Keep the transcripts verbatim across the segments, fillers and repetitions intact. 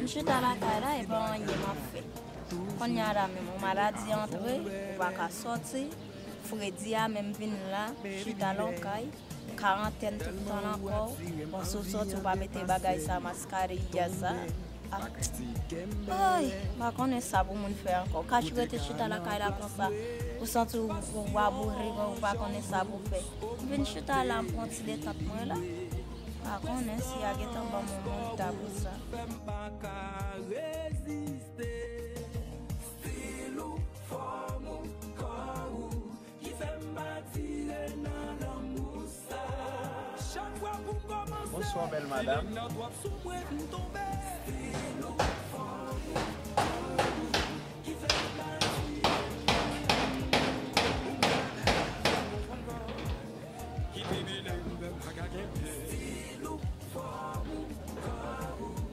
M chita lakay la, e pa anyen m ap fè. Kounye a la menm, yon maladi antre, ou pa ka sòti. Fredi a menm vin la, chita lakay, karantèn tout tan nan kò w. Bon, si w sòti, ou pa mete bagay sa, maskariyè sa. Ah. Ay, m pa konnen sa pou moun fè ankò. Kach rete chita lakay la konsa, ou santi w, w, w abourik, ou pa konnen sa pou fè. M vin chita la, m pran ti detant mwen la. Pa konnen si a gentan ban m yon moun ta pou sa. Bonswa, bèl madam.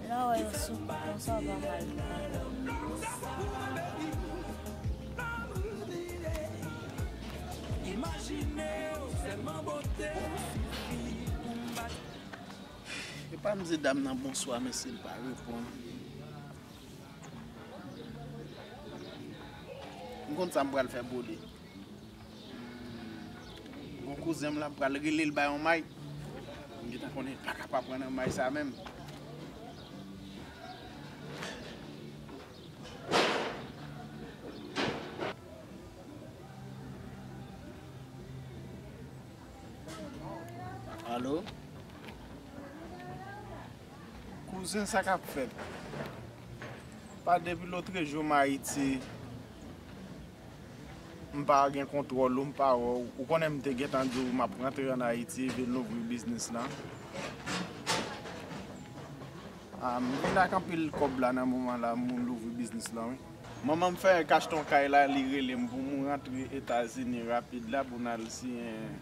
Lè w wè yo sou konsa, w pa mal. Epa m di dam nan bonswa, men si l pa reponn. M konn sa m pral fè pou li. Gon kouzen m la, m pral rele l bay yon may. M gentan konnen l pa ka pa pran nan may sa menm. Alo? Kouzen, sa k ap fèt? Pa depi lotrejou m Ayiti, m pa gen kontwòl ou, m pa wè w. Ou konnen m te gentan di w m ap rantre ann Ayiti, vin louvri biznis lan. Ah, m vin ak anpil kòb la nan moman la, m louvri biznis lan, wi. Manman m fè k achte yon kay la, li rele m pou m rantre Etazini rapid la pou n al siyen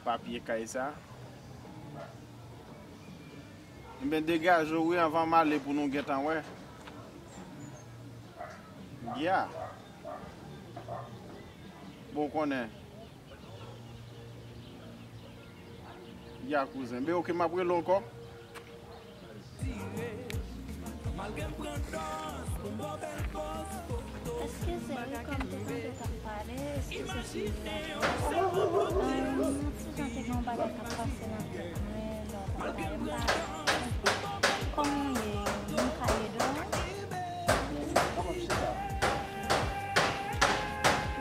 papye kay sa. Ebyen, degaje w wi anvan m ale pou nou gentan wè. Ya. Bon, w konnen. Ya, kouzen. Ben, oke, m ap rele w ankò. Eskize wi, kòm m te tande w t ap pale, eskize si m deranj ou. Yon ti jan te gen yon bagay k ap pase nan tèt mwen, lè w t ap pale m pa. Kòman w ye? M ka ede w?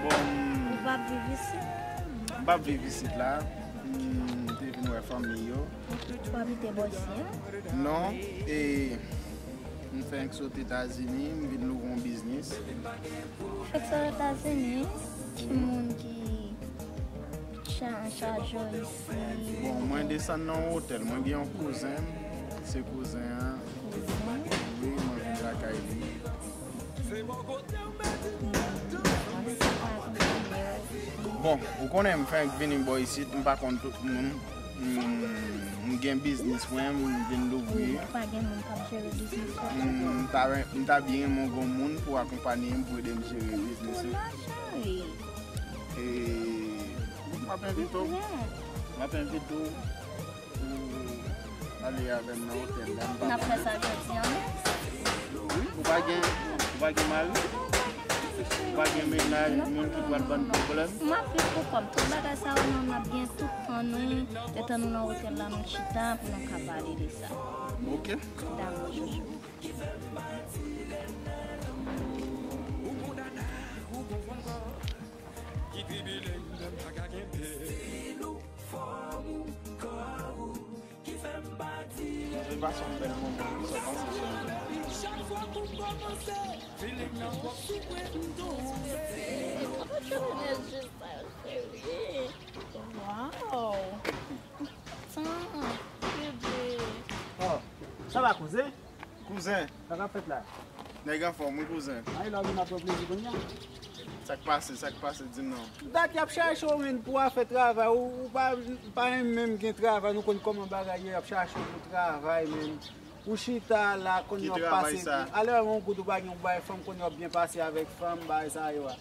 Bon, m Ou p ap viv isit? M p ap viv isit la. M te vin wè fanmi yo. Ou abite bò isi a? Non, e m fenk sot Etazini, m vin louvri yon biznis. Fèk sot Etazini, ki moun ki cha- an chaj ou isi? Bon, mwen desann nan yon otèl. Mwen gen yon kouzen m, se kouzen an. Wi, mwen vin lakay li. Bon, ou konnen m fenk vini bò isit, m pa konn tout moun. M, m gen biznis mwen, m vin louvri. Ou pa gen moun k ap jere biznis ou? M ta, m ta byen renmen yon moun pou akonpaye m, pou ede m jere biznis mwen. E, m ap envite w. M ap envite w. Ou ale avè m nan otèl la, m pa konnen. N ap fè sa jodi a menm? Wi, ou pa gen, ou pa gen mari? Ou pa gen mennaj, moun ki pral ban n pwoblèm? M ap viv pou kò m. Tout bagay sa yo, nou, n ap gen tout tan nou, letan nou nan otèl la, nou chita pou nou ka pale de sa. Oke. Dakò, chouchou. Nou te pase yon bèl moman, sa w panse, cheri? Wow! Tan, bebe. Oh, sa va, kouzen? Kouzen, Sa k ap fèt la? Nèg anfòm, wi, kouzen. Ay, la w vin ap pran plezi kounye a? Sa k pase, sa k pase, di m non. Dat y ap chache w, men, pou afè travay, ou, ou pa, pa renmen menm gen travay, nou konn kòman bagay ye, y ap chache w pou travay, men. Ou chita la, kounye a w ap pase byen. Alè yon goud ou pa gen, ou bay fanm, kounye a w ap byen pase avèk fanm, bagay sa yo a.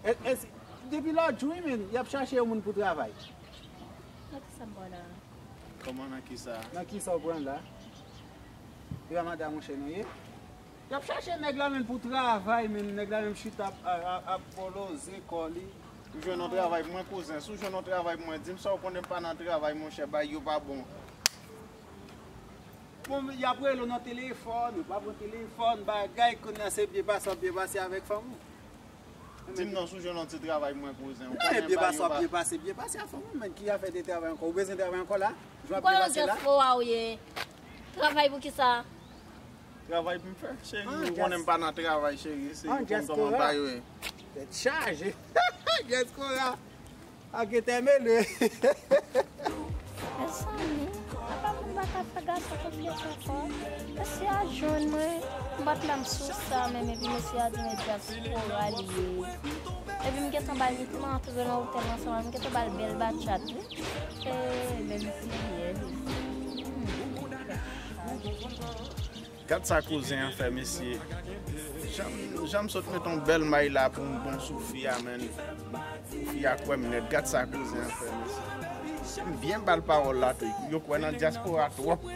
E, e, depi lòt jou, wi, men, y ap chache yon moun pou travay. Gade sa m ba w la. Kòman, nan kisa? Nan kisa w pran la? Ramada, monchè, nou ye. Y ap chache nèg la menm pou travay, menm nèg la menm chita ap, ap, ap poloze kò li. Ou jwenn yon travay pou mwen, kouzen. Si w jwenn yon travay pou mwen, di m sa, ou konnen m pa nan travay, monchè, bagay yo pa bon. Bon, y ap rele w nan telefòn, ou pa pran telefòn, bagay, kounye a se byen pase w ap byen pase avèk fanm ou. Di m non, si w jwenn yon ti travay pou mwen, kouzen. Ou konnen bagay yo pa. Byen pase w ap byen pase, byen pase avèk fanm ou, men ki afè de travay ankò? Ou bezwen travay ankò la? Jan w ap byen pase la? Ou kwè nan dyaspora w ye? Travay pou kisa? Travay pou m fè, cheri. Ou konnen m pa nan travay, cheri. Se pou m kòman bay yo ye. Tèt chaje. Dyaspora. Ak etèmele. Mezanmi, apa moun pa ka fè gason konfyans ankò? Mesye a jwenn mwen, m pa t menm sou sa menm, epi mesye a di mwen dyaspora li ye. Epi m gentan bay li tou, m antre nan otèl ansanm avè l, m gentan ba l bèl batchat wi. E menm si li ye. Gad sa kouzen an fè, mesye. Jan m, jan m sot met yon bèl may la pou m bon sou fi a, menn. Fi a kwè m nèt. Gad sa kouzen an fè, mesye. M byen ba l pawòl la tou. Yo kwè nan dyaspora twòp.